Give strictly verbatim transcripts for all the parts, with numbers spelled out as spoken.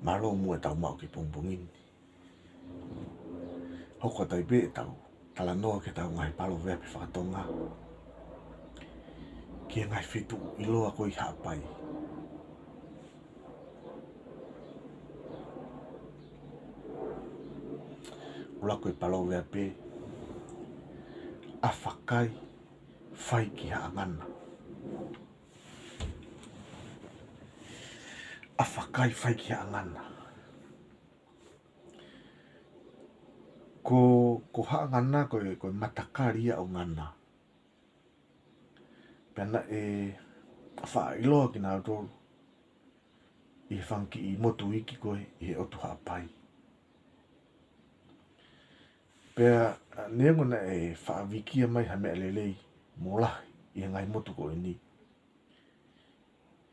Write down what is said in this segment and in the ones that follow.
Mālō muʻa ʻetau maʻu ki he pongipongi ni. Hoko atu ai pē ʻetau talanoa ki heʻetau ngaahi paloveape fakatonga, ki he ngaahi feituʻu ʻiloa ko ē ʻi Haʻapai. ʻUluaki ko e paloveape: ʻAfakai, fai ki haʻa ngana. ʻAfakai, fai ki haʻa ngana. Ko, ko haʻa ngana ko e, ko e matakali ia ʻo ngana. Pea naʻe faʻa ʻiloa kinautolu ʻi he fanga kiʻi motu iiki ko ē ʻi he ʻotu Haʻapai. Pea, ʻa, neongo naʻe faʻa vikia mai ha meʻa lelei mo lahi ʻi he ngaahi motu ko eni,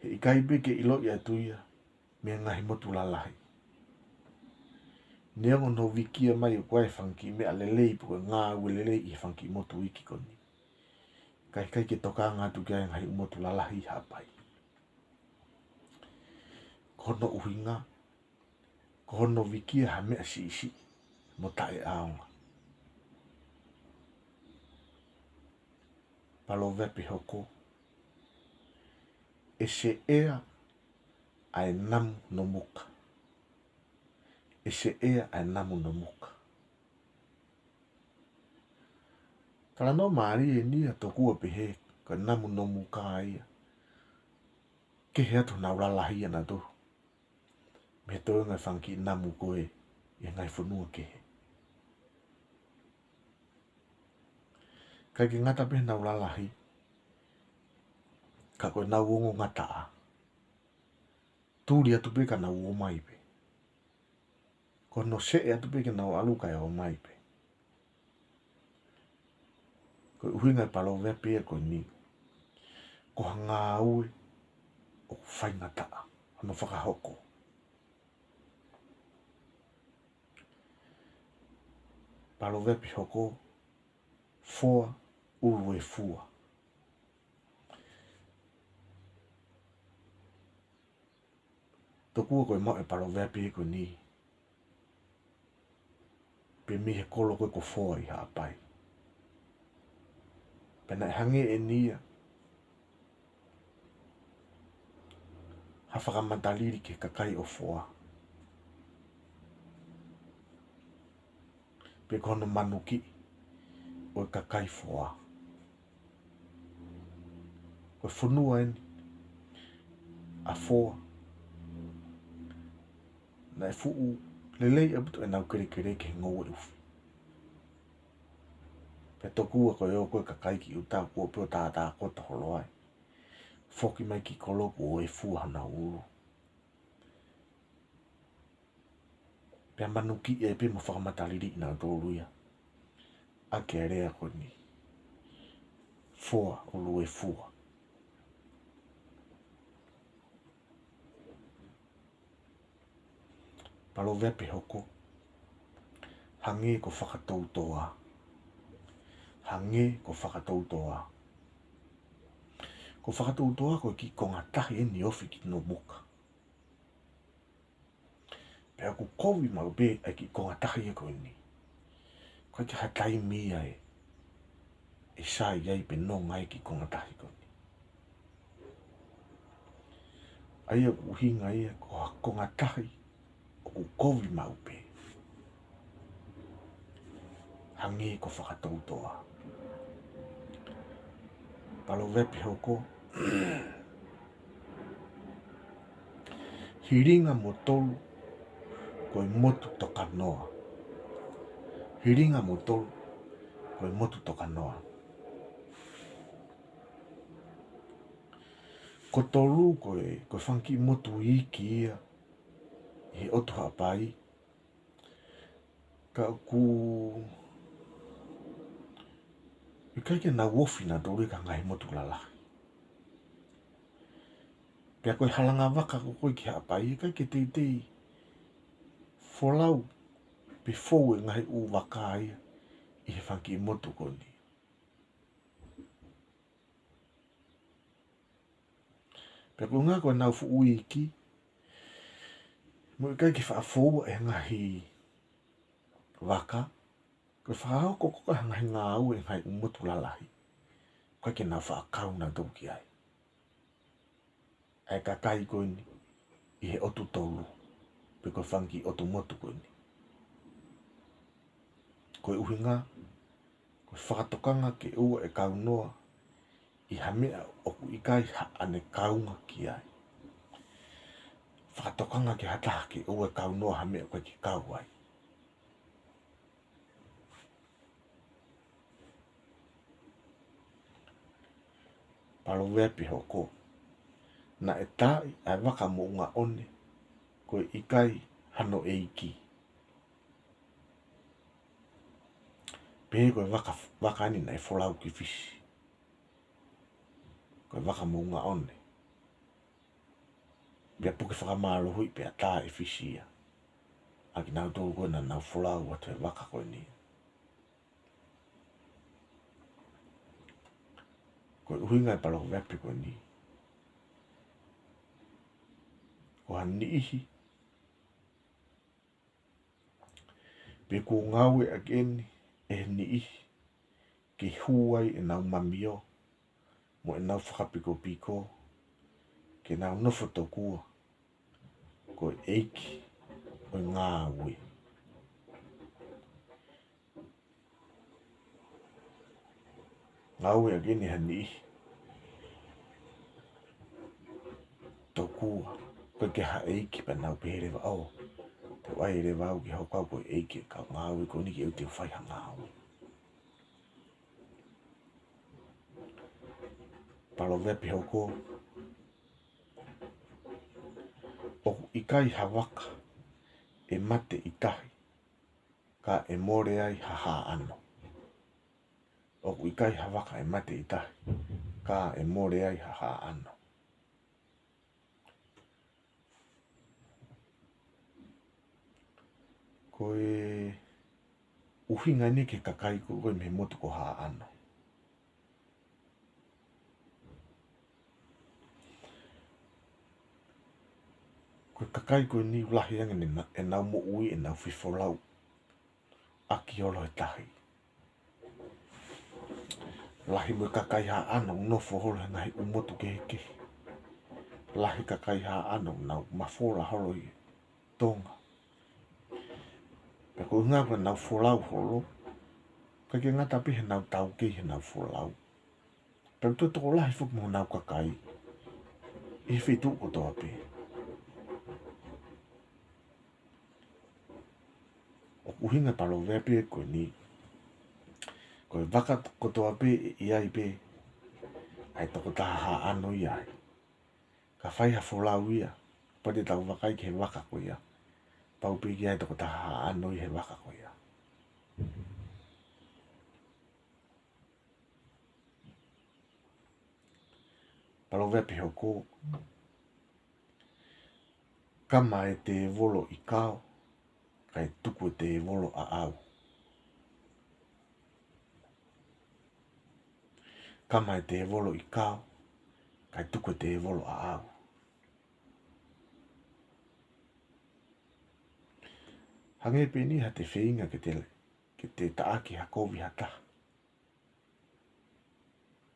heʻikai pē ke ʻiloʻi atu ia mei he ngaahi motu lalahi. Neongo hono vikia mai ʻoku ʻi ai e fanga kiʻi meʻa lelei pe ko e ngāue lelei ʻi he fanga kiʻi motu iiki ko eni, ka ʻikai ke tokanga atu ki ai e ngaahi motu lalahi ʻi Haʻapai. Ko hono ʻuhinga, ko hono vikia ha meʻa siʻisiʻi mo taʻeʻaonga. Paloveape hoko: ʻE seʻea ʻa e namu nomuka. ʻE seʻea ʻa e namu nomuka. Talanoa mālie eni ia, tokua pehē ko e namu nomuka ia, kehe atu honau lalahi ʻanautolu mei he toenga e fanga kiʻi namu ko ē ʻi he ngaahi fonua kehe. ʻIkai ke ngata pē honau lalahi, ka ko ʻenau ongongataʻa, tuli atu pē ka nau ō mai pē. Ko hono seʻe atu pē ke nau ʻalu kae ō mai pē. Ko e ʻuhinga e paloveape ia ko eni, ko ha ngāue ʻoku faingataʻa hono fakahoko. Paloveape hoko: Foa ʻulu e fua. Tokua ko e maʻu e paloveape ko eni pē mei he kolo ko ē ko Foa ʻi Haʻapai. Pea naʻe hangē eni ia ha fakamatalili ki he kakai ʻo Foa, pe ko hono manukiʻi ʻo e kakai Foa. Ko e fonua eni ʻa Foa naʻe fuʻu lelei ʻaupito ʻenau kelekele ki he ngoue ʻufi. Pea tokua ko e ō ko ē e kakai ki ʻuta, kuo pē ʻo tātākoto holo ai, foki mai ki kolo kuo ʻulu e fua honau ʻulu. Pea manukiʻi ai pē mo fakamataliliʻi nautolu ia ʻaki e lea ko eni: Foa ʻulu e fua. Paloveape hoko: Hangē ko Fakatoutoa. Hangē ko Fakatoutoa. Ko Fakatoutoa ko e kiʻi konga tahi eni ofi ki Nomuka. Pea ʻoku kovi maʻu pē ʻa e kiʻi konga tahi ia ko eni. ʻOku ʻikai ke ʻi ai ha taimi ia ʻe, ʻe sai ai pe nonga ai e kiʻi konga tahi ko eni. ʻA ia ʻoku ʻuhinga ia ko ha konga tahi ʻoku kovi maʻu pē. Hangē ko Fakatoutoa. Paloveape hoko: Hilinga mo tolu ko e motu tokanoa. Hilinga mo tolu ko e motu tokanoa. Ko Tolu ko e, ko e fanga kiʻi motu iiki ia ʻi he ʻotu Haʻapai. Ka ʻoku ʻikai ke nau ofi nautolu ia ki ha ngaahi motu lalahi. Pea ko e halanga vaka ko ē ki Haʻapai, ʻikai ke teitei folau pe fou e ngaahi ʻū vaka ia ʻi he fanga kiʻi motu ko eni. Pea ko e ʻuhinga ko ʻenau fuʻu iiki, Mo e ʻikai ke faʻa foua ʻe he ngaahi vaka, ko e fakahoko ko ē ʻa e ngaahi ngāue ʻa e ngaahi ʻū motu lalahi, ʻikai ke nau faʻa kau nautolu ki ai ʻa e kakai ko eni ʻi he ʻotu tolu, pe ko e fanga kiʻi ʻotu motu ko eni. Ko e ʻuhinga, ko e fakatokanga ke ʻoua ʻe kau noa ʻi ha meʻa ʻoku ʻikai haʻane kaunga ki ai. Fakatokanga ki ha taha ke ʻoua ʻe kau noa ha meʻa ʻoku ʻikai ke kau ai. Paloveape hoko. Naʻe taaʻi ʻa e vaka moʻunga ʻo ne, ko e ʻikai hano ʻeiki. Pehē ko e vaka, vaka eni naʻe folau ki Fisi, ko e vaka moʻunga ʻo ne. Pea puke fakamālohiʻi pea tā ʻe Fisi ia ʻa kinautolu ko ē naʻa nau folau atu he vaka ko eni. Ko e ʻuhinga e paloveape ko eni, ko ha niʻihi pē kuo ngāueʻaki eni ʻe he niʻihi ke hū ai ʻenau mamio mo ʻenau fakapikopiko, ke nau nofo tokua ko e ʻeiki ʻo e ngāue. Ngāueʻaki eni ʻe ha niʻihi tokua ko e ke ha ʻeiki, pea nau pehē leva, ʻo, te u ʻai leva au ke hoko au ko e ʻeiki ʻo e kau ngāue ko eni ke u te u fai ha ngāue. Paloveape hoko. ʻOku ʻikai ha vaka ʻe mate ʻi tahi ka ʻe mole ai ha haʻano. ʻOku ʻikai ha vaka ʻe mate ʻi tahi ka ʻe mole ai ha haʻano. Ko e ʻuhinga eni ki he kakai ko ē mei he motu ko Haʻano. Ko e kakai ko eni ʻoku lahi ange ʻenau, ʻenau moʻui, ʻenau fefolauʻaki holo he tahi. Lahi mo e kakai Haʻano ʻoku nofo holo he ngaahi ʻū motu kehekehe. Lahi kakai Haʻano ʻoku nau mafola holo ʻi Tonga. Pea ko e ʻuhinga ko ʻenau folau holo, ʻikai ke ngata pē heʻenau taukei heʻenau folau, pea ʻoku toe tokolahi foki mo ʻenau kakai ʻi he feituʻu kotoa pē. ʻOku ʻuhinga e paloveape ko eni, ko e vaka kotoa pē ʻe ʻi ai pē ʻa e tokotaha Haʻano ʻi ai. Ka fai ha folau ia, pea te tau vakai ki he vaka ko ia, pau pē ke ʻi ai e tokotaha Haʻano ʻi he vaka ko ia. Paloveape hoko: Kama e tēvolo ʻi Kao, kae tuku e tēvolo ʻaʻau. Kama e tēvolo ʻi Kao, kae tuku e tēvolo ʻaʻau. Hangē pē eni haʻate feinga ke te, ke te taʻaki ha kovi ha taha,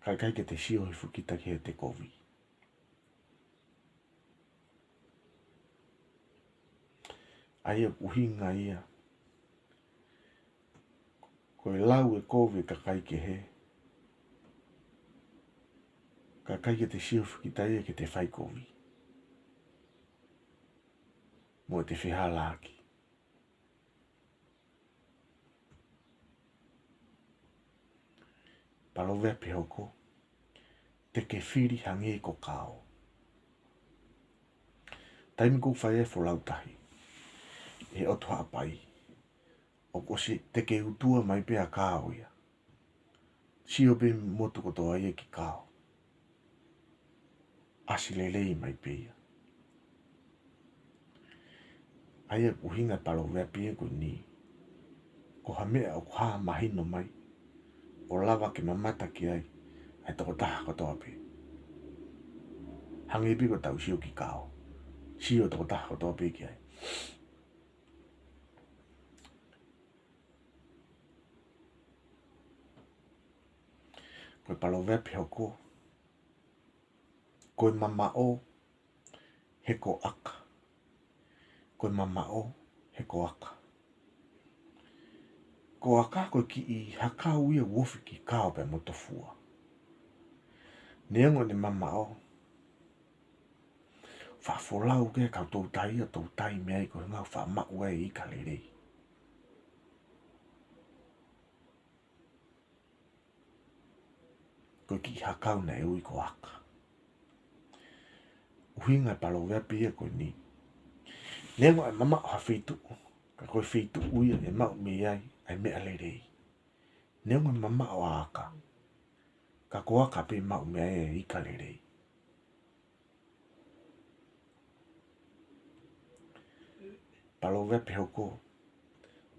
kae ʻikai ke te sio hifo kita ki heʻete kovi. ʻA ia ʻoku ʻuhinga ia, ko e lau e kovi e kakai kehe, kae ʻikai ke te sio hifo kita ia ki heʻete fai kovi mo ʻete fehālaaki. Paloveape hoko: Te ke fili hangē ko Kao. Taimi ʻoku fai ai e folau tahi ʻe he ʻOtu Haʻapai, ʻoku ʻosi teke utua mai pē ʻa Kao ia. Sio pē motu kotoa ia ki Kao, ʻasi lelei mai pē ia. ʻA ia ʻoku ʻuhinga e paloveape ko eni, ko ha meʻa ʻoku hā mahino mai, ʻo lava ke mamata ki ai ʻa e tokotaha kotoa pē. Hangē pē ko ʻetau sio ki Kao, sio e tokotaha kotoa pē ki ai. Ko e paloveape hoko, ko e mamaʻo he ko ʻaka. Ko e mamaʻo he ko ʻaka. Ko ʻaka ko e kiʻi hakau ia ʻoku ofi ki he kao pea mo e tofua. Neongo ʻene mamaʻo, faʻa folau ki he kau toutai ʻa toutai mei ai ko e ngaahi faʻa maʻu ai e ika lelei. Ko e kiʻi hakau naʻe ui ko ʻaka. ʻUhinga e paloveape ia ko eni. Neongo e mamaʻo ha feituʻu, ka ko e feituʻu ia ʻe maʻu mei ai ʻa e meʻa lelei. Neongo e mamaʻo ʻa ʻaka, ka ko ʻaka pē maʻu mei ai e ika lelei. Paloveape hoko,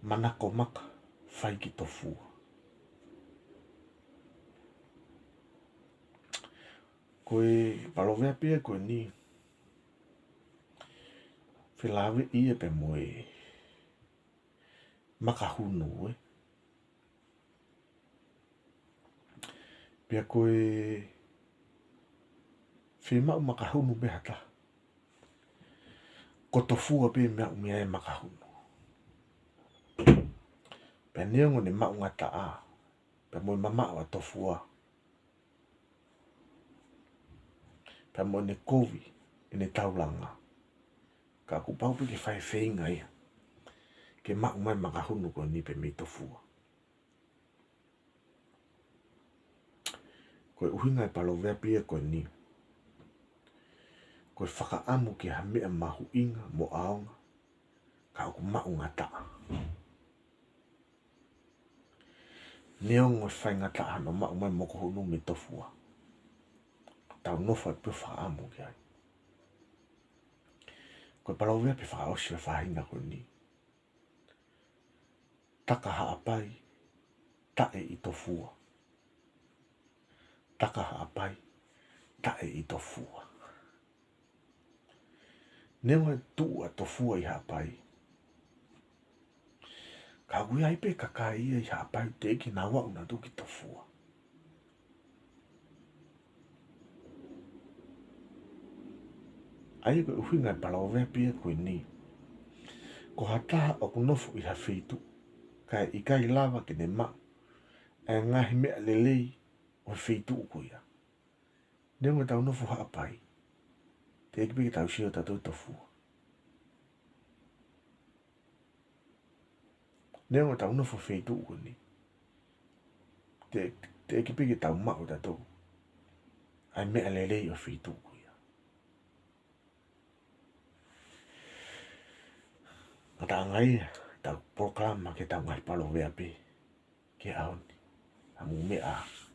manako maka fai ki tofua. Ko e paloveape ia ko eni, felāveʻi ia pea mo e makahunu, ē. Pea ko e fiemaʻu makahunu pē ha taha, ko tofua pē maʻu mei ai e makahunu. Pea neongo ʻene maʻungataʻa pea mo e mamaʻo ʻa tofua, pea mo ʻene kovi ʻene taulanga, ka kuo pau pē ke fai e feinga ia ke maʻu mai e makahunu ko eni pē mei tofua. Ko e ʻuhinga e paloveape ia ko eni, ko e fakaʻamu ki ha meʻa mahuʻinga mo ʻaonga, ka ʻoku maʻungataʻa. Neongo e faingataʻa hono maʻu mai e makahunu mei tofua, tau nofo ai pē ʻo fakaʻamu ki ai. Ko e paloveape fakaʻosi ʻo e faʻahinga ko eni, taka haʻapai, taʻe ʻi tofua. Taka haʻapai, taʻe ʻi tofua. Neongo e tuʻu ʻa tofua ʻi haʻapai, ka ʻoku ʻi ai pē kakai ia ʻi haʻapai teʻeki ke nau aʻu nautolu ki tofua. ʻA ia ko e ʻuhinga e paloveape ia ko eni, ko ha taha ʻoku nofo ʻi ha feituʻu kae ʻikai lava ke ne maʻu e ngaahi meʻa lelei ʻo e feituʻu ko ia. Neongo ʻetau nofo haʻapai, teʻeki pē ke tau sio tautolu ki tofua. Neongo ʻetau nofo feituʻu ko eni, te, teʻeki pē ke tau maʻu tautolu ʻa e meʻa lelei ʻo e feituʻu ko ia. Ngataʻanga ia ʻetau polokalama ki heʻetau ngaahi paloveape ki he ʻaho ni. ʻA mou meʻa ā.